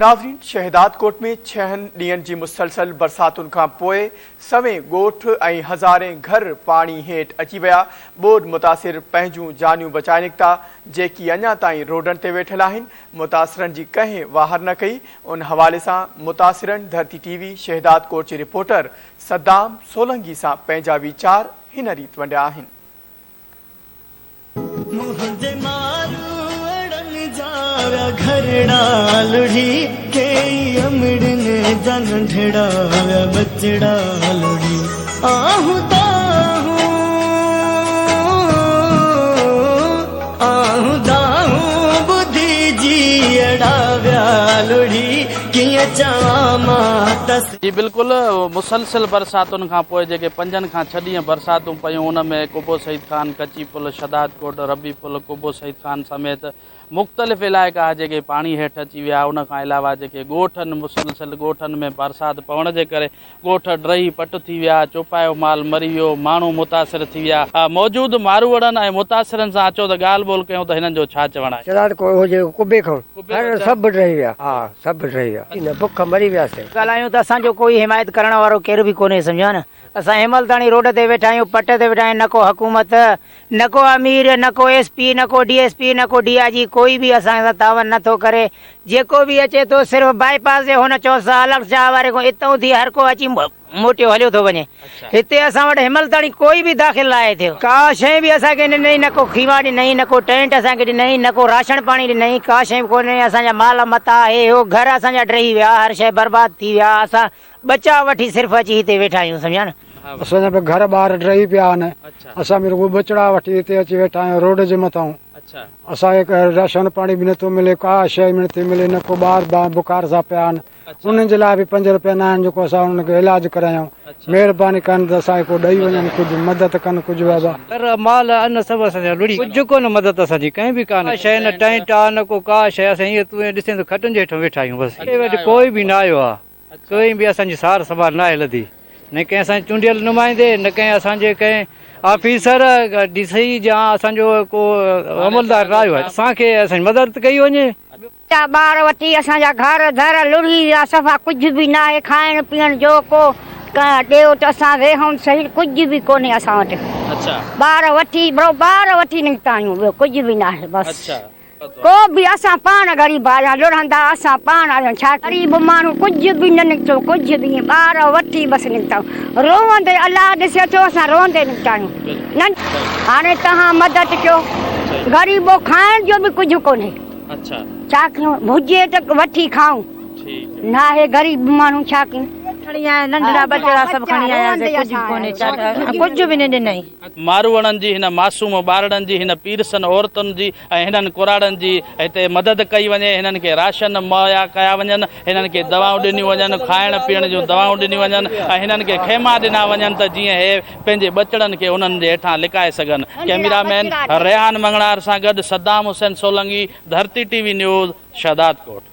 ناظرين شهدادڪوٽ ۾ ڇهن ڏينهن جي مسلسل برساتن کان پوء سوين ڳوٺ ۽ هزارين گهر پاڻي هيٺ اچي ويا، ٻوڏ متاثر پنهنجون جانيون بچائي نڪتا، جيڪي اڃا تائين روڊن تي ويٺل آهن، متاثرن جي ڪنهن واهر نه ڪئي، ان حوالي سان متاثرن ڌرتي ٽي وي شهدادڪوٽ جي رپورٽر صدام سولنگي سان پنهنجا ويچار هن ريت ونڊيا آهن. منهنجي ماروئڙن جا ويا گهرڙا لڙهي، ڪيئي امڙين جا ننڍڙا ويا ٻچڙا لڙهي، آهون دانهون آهون دانهون ٻڌي جيئڙا ويا لڙهي، ڪيئن چوان مان ته. جي بلڪل مسلسل برساتن کان پوء جيڪي پنجن کان ڇهه ڏينهن برساتون پيون ان ۾ قبو سعيد خان، ڪچي پل، شھداد ڪوٽ، ربي پل، قبو سعيد خان سميت مختلف علائقا جيڪي پاڻي هيٺ اچي ويا ان کان علاوه جيڪي ڳوٺ آهن مسلسل ڳوٺن ۾ برسات پوڻ جي ڪري ڳوٺ ڊهي پٽ ٿي ويا چوپايو مال مري ويو ماڻهو متاثر ٿي ويا موجود ماروئڙن ۽ متاثرن سان اچو ته ڳالهه ٻولهه ڪيون ته هنن جو ڇا چوڻ آهي. شھداد ڪوٽ هجي قبي کان هر سڀ ڊهي ويا ها سڀ ڊهي ويا ان بک مري وياسين. ڳالهايون ته اسان جو ڪوئي حمايت ڪرڻ وارو ڪير به ڪونهي سمجهيو نه اسان هن مهل تاڻي روڊ تي ويٺا آهيون پٽ تي ويٺا آهيون نه ڪو حڪومت نه ڪو امير نه ڪو ايس پي نه ڪو ڊي ايس پي نه ڪو ڊي I جي ڪوئي به اسان سان تعاون نه ٿو ڪري جيڪو به اچي ٿو صرف بائي پاس جي هن چوسا الڳ شاهه واري کان اتئون ٿي هر ڪو اچي موٽيو هليو ٿو وڃي. هتي اسان وٽ هن مهل تائين ڪوئي به داخل ناهي ٿيو. ڪا شيء به اسان کي نه ڏنائين، نه ڪو خيما ڏنائين، نه ڪو ٽينٽ اسان کي ڏنائين، نه ڪو راشڻ پاڻي ڏنائين، ڪا شيء به ڪونه ڏنائين. اسان جا مال متاع هي هو گهر اسان جا ڊهي ويا، هر شيء برباد ٿي ويا. اسان ٻچا وٺي صرف اچي هتي ويٺا آهيون سمجهيا نه. اسان جا به گهر ٻار ڊهي پيا آهن. اسان به رڳو ٻچڙا وٺي هتي اچي ويٺا آهيون روڊ جي مٿان. اسان کي راشن پاڻي به نٿو ملي، ڪا شيء به نٿي ملي، نه ڪو ٻار بخار سان پيا آهن. انهن جي لاء به پنج روپيا نه آهن جيڪو اسان انهن کي علاج ڪرايون مهرباني ڪن ته اسان کي ڪو ڏئي وڃن ڪجهه مدد ڪن ڪجهه بابا. گهر مال ان سڀ اسان جا لڙهي ڪجهه ڪونه مدد اسان جي ڪنهن به ڪانه ڪا شيء نه ٽينٽ آ نه ڪو ڪا شيء اسان ائين تون ائين ڏسين ته کٽن جي هيٺان ويٺا آهيون بس اسان وٽ ڪوئي به نه آيو آ ڪنهن به اسان جي سار سنڀال ناهي لڌي نه ڪنهن اسان جي چونڊيل نمائندي نه ڪنهن اسان جي ڪنهن آفيسر ڊي سي يا اسان جو ڪو عملدار نه آيو آهي اسان کي اسان جي مدد ڪئي وڃي. ٻچا ٻار وٺي اسان جا گهر در لڙهي ويا صفا ڪجهه به ناهي کائڻ پيئڻ جو ڪو ڏيو ته اسان ويهون سهي ڪجهه به ڪونهي اسان وٽ ٻار وٺي ٻار وٺي نڪتا آهيون ٻيو ڪجهه به ناهي بس ڪو به اسان پاڻ غريب آهيان لڙهندا اسان پاڻ آهيون ڇا غريب ماڻهو ڪجهه به نه نڪتو ڪجهه به ٻار وٺي بس نڪتا آهيون روئندي الله ڏسي ٿو اسان روئندي نڪتا آهيون هاڻي توهان مدد ڪيو غريبو کائڻ جو به ڪجهه ڪونهي. اڇا. ڇا ڪيون هجي ته وٺي کائون ناهي غريب ماڻهو ڇا ڪيون. کڻي آيا ننڍڙا ٻچڙا سڀ کڻي آياسي ڪجهه به ڪونهي چاچا ڪجهه به نه ڏنائين. ماروئڙن جي هن معصوم ٻارڙن جي هن پيرسن عورتن جي ۽ هنن ڪراڙن جي هتي مدد ڪئي وڃي هنن کي راشن مهيا ڪيا وڃن هنن کي دوائون ڏنيون وڃن کائڻ پيئڻ جون دوائون ڏنيون وڃن ۽ هنن کي خيما ڏنا وڃن ته جيئن هي پنهنجي ٻچڙن کي انهن جي هيٺان لڪائي سگهن. ڪئميرا مين ريحان مڱڻهار سان گڏ Saddam Hussain Solangi, Dharti T V news, Shahdadkot.